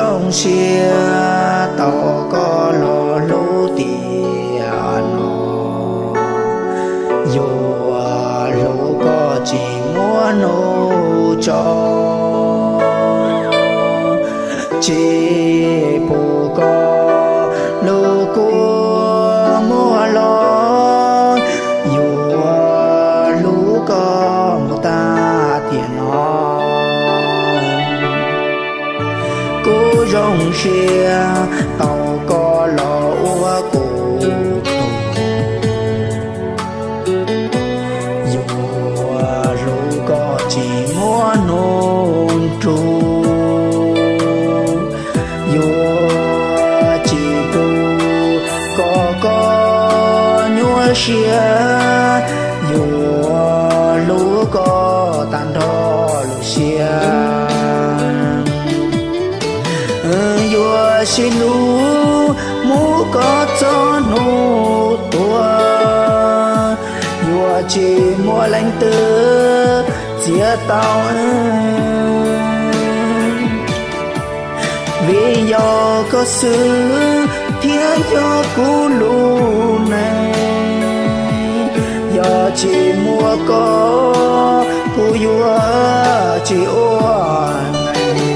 Zoo siab tau koj los hlub tiam no, yuav hlub koj tsis muaj hnub tso. Tsis pub koj lub kua muag los, yuav hlub koj mus tag tiam no. Kuv zoo siab tau koj los ua kuv tug, yuav hlub koj tsis muaj hnub rub. Yuav tsis pub kom koj nyuaj siab, yuav hlub koj tag nrho lub siab. Yuav sib hlub mus kom txog hnub tuag, yuav tsis muaj leej twg txiav tau. Vim yog koj xwb thiaj yog kuv lub neej, yog tsis muaj koj kuv yuav tsis ua neej.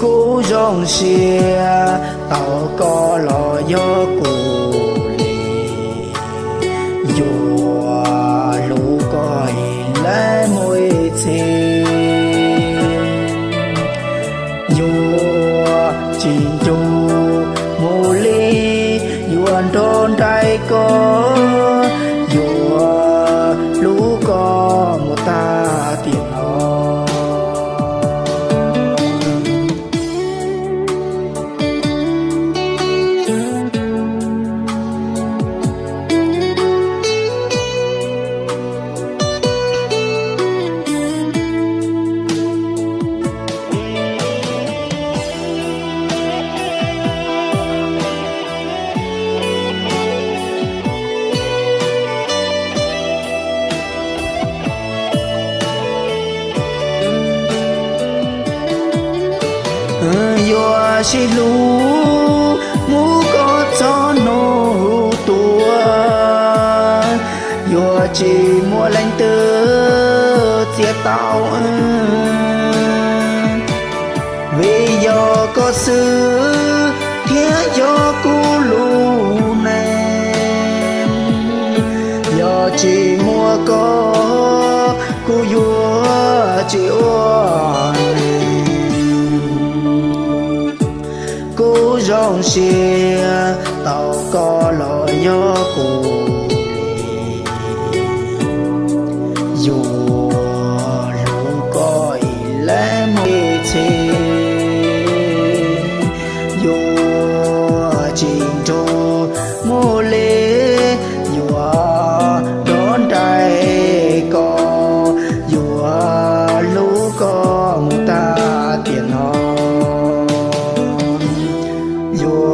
Kuv zoo siab tau koj los yog kuv li, yuav hlub koj ib leeg mus ib txhis. Yuav tsis nrug mus li, yuav nrog nraim koj, yuav hlub koj mus tag tiam no. Yuav sib hlub mus kom txog hnub tuag, yuav tsis muaj leej twg txiav tau. Vim yog koj xwb thiaj yog kuv lub neej, yog tsis muaj koj kuv yuav tsis ua neej. Kuv zoo siab tau koj los yog kuv li, yuav hlub koj ib leeg mus ib txhis. Yuav tsis nrug mus li, yuav nrog nraim koj, yuav hlub koj mus tag tiam no. Yuav